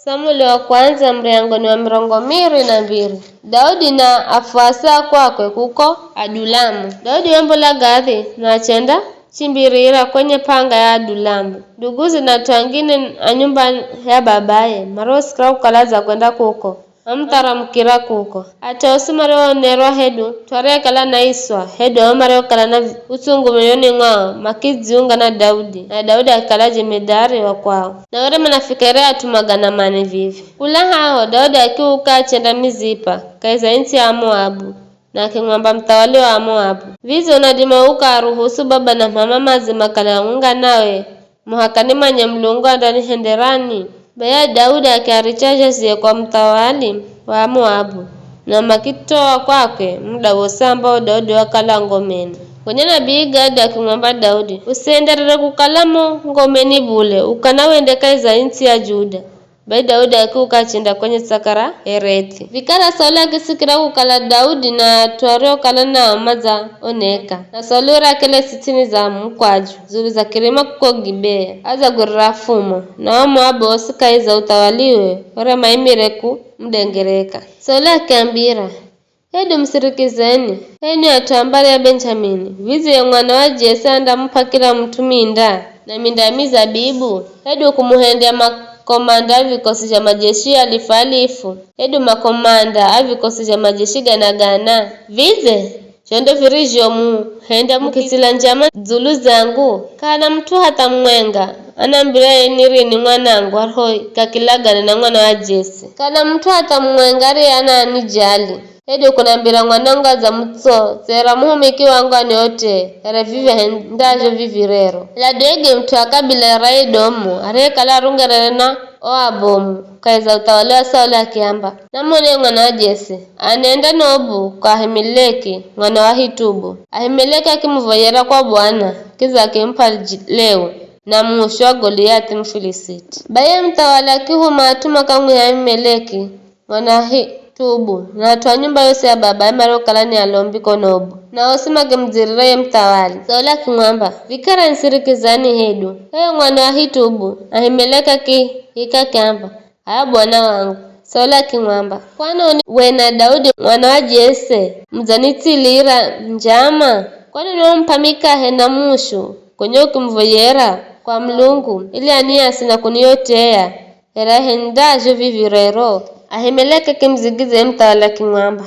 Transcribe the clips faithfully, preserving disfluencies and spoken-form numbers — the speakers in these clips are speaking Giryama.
Samueli wa kwandza, muryango ni wa mirongo miri na mbiri. Daudi na afuasi a kwakwe kuko Adulamu. Daudi wambola gadhi na achenda chimbirira kwenye p'anga ya Adulamu. Nduguze na at'u angine a nyumba ya babaye mariosikira kukala adzakwenda kuko, mamutharamukira kuko. At'u osi marioonerwa hedu at'u ariekala na iswa, hedu ao mariokala na utsungu mioyoni mwao, makidziunga na Daudi, na Daudi akikala jemedari wa kwao. Na were manafikiri at'u magana mane vivi. Kula haho, Daudi akiuka achenda Mizipa, kahi za ntsi ya Amoabu, na akimwamba muthawali wa Amoabu, "Vidzo unadima uka aruhusu baba na m'ama madze makale hamwenga nawe, muhaka nimanye Mulungu andanihenderani?" Baya Daudi akiaricha zhaziye kwa muthawali wa Amoabu, na makitoa kwakwe muda wosi ambao Daudi wakala ngomeni. Gonya nabii Gadi akimwamba Daudi, "Usienderere kukala mo ngomeni bule, ukana wende kahi za ntsi ya Juda." Bai Daudi akiuka achenda kwenye tsaka ra Herethi. Vikara Sauli akisikira kukala Daudi na at'u ariokala nao madzaoneka, na Sauli were akelesi ts'ini za mukwaju dzulu za kirima kuko Gibea, adzagwirira fumo, na o Amoabu osi kahi za uthawaliwe were maimire kumudengereka. Sauli akiambira, "Hedu musirikizeni, enwi at'u a mbari ya Benjamini, vidze ye mwana wa Jese andamup'a kila mut'u minda na minda ya mizabibu? Hedu kumuhendya makomanda a vikosi zha majeshi alifu alifu, hedu makomanda a vikosi zha majeshi gana gana? Vidze zho ndo virizhomuhendya mukitsila njama dzulu zangu? Kana mut'u hatha mumwenga anambira ye ni rini mwanangu arihoika kilagane na mwana wa Jese? Kana mut'u hatha mumwenga ariye ananijali?" Hedu kunambira mwanangu adzamutsosera muhumiki wangu aniote, here vivi ahendazho vivi rero. Ela Doegi mut'u wa kabila ra Edomu, ariyekala arungerere na o abomu kahi za uthawali wa Sauli akiamba, "Namone mwana wa Jese, anenda Nobu kwa Ahimeleki, mwana wa Ahitubu." Ahimeleki akimuvoyera kwa Bwana, kidza akimup'a ji-, leu na mushu wa Goliathi Mufilisiti. Bai ye muthawali akihuma at'u makamwihe Ahimeleki, mwana wa Ahitubu, na at'u a nyumba yosi ya babaye mariokala ni alombi ko Nobu, na osi makimudzirira ye muthawali. Sauli akimwamba, "Vikara nisirikizani hedu, h'e mwana wa Ahitubu." Ahimeleki akihika akiamba, "H'aya bwana wangu." Sauli akimwamba, "Kwanoni we na Daudi mwana wa Jese mudzanitsilira njama? Kwanoni wamup'a mikahe na mushu, gonya ukimuvoyera kwa Mulungu, ili aniasi na kunioteya, here ahendazho vivi rero?" Ahimeleki akimudzigidzya ye muthawali akimwamba,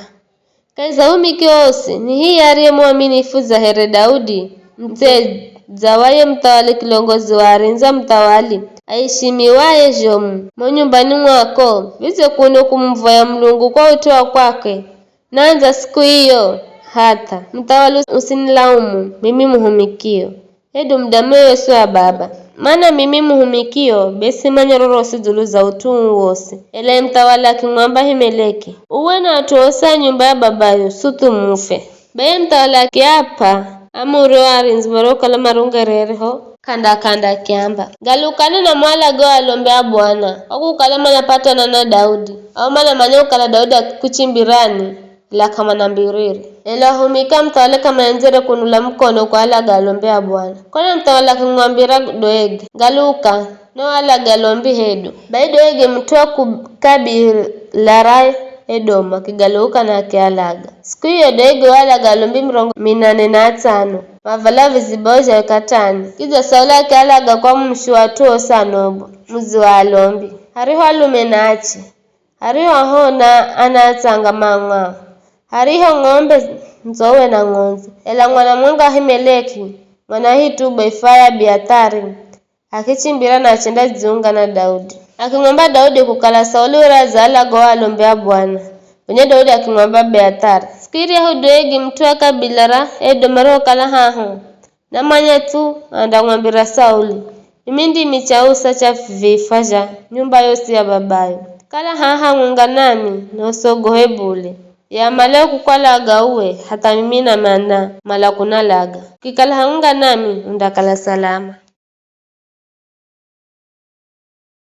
"Kahi za uhumiki wosi, ni hiya ariye mwaminifu dza here Daudi, mutsedza wa ye muthawali kilongozi wa arindzi a muthawali, aishimiwaye zhomu mo nyumbani mwako? Vidze kuno kumuvoya Mulungu kwa ut'u wa kwakwe? Nandza siku iyo hatha, muthawali, usinilaumu mimi muhumikio." Hedu mudamu yosi wa baba. Mana mimi muhumikio, be simanya rorosi dzulu za ut'u uu wosi. Ela ye muthawali akimwamba Ahimeleki, "Uwe na at'u osi a nyumba ya babayo, suthu mufe." Bai ye muthawali akiap'a amuri o arindzi mariokala marungerere ho k'anda-k'anda akiamba, "Galukani na mualage o alombi a Bwana, kwa kukala manapatana na Daudi, ao manamanya kukala Daudi akikuchimbirani, ela k'amanambirire." Ela ahumiki a muthawali k'amaendzere kunula mukono kualaga alombi a Bwana. Kwana muthawali akimwambira Doegi, "Galuka, na ualage alombi hedu." Bai Doegi mut'u wa ku-, kabila ra Edomu akigaluka na akialaga. Siku iyo Doegi waalaga alombi mirongo minane na atsano, mavala vizibao zha katani. Kidza Sauli akialaga kwa mushu wa at'u osi a Nobu, mudzi wa alombi. Hariho alume na ache, hariho ahona ana atsanga mang'wao, hariho ng'ombe, ndzowe na ng'ondzi. Ela mwana mwenga wa Ahimeleki, mwana wa Ahitubu, efa ya Abiathari, akichimbira na achendadziunga na Daudi. Akimwamba Daudi kukala Sauli were adzaalaga o alombi a Bwana. Gonya Daudi akimwamba Abiathari, "Sikiryahu Doegi mut'u wa kabila ra Edomu ariokala haho, namanya thu andamwambira Sauli, 'Mimi ndimi chausa cha vifwa zha nyumba yosi ya babayo. Kala haha hamwenga nami, na usogohe bule. Ye amale kukwalaga uwe, hatha mimi namana mala kunalaga. Ukikala hamwenga nami, undakala salama.'"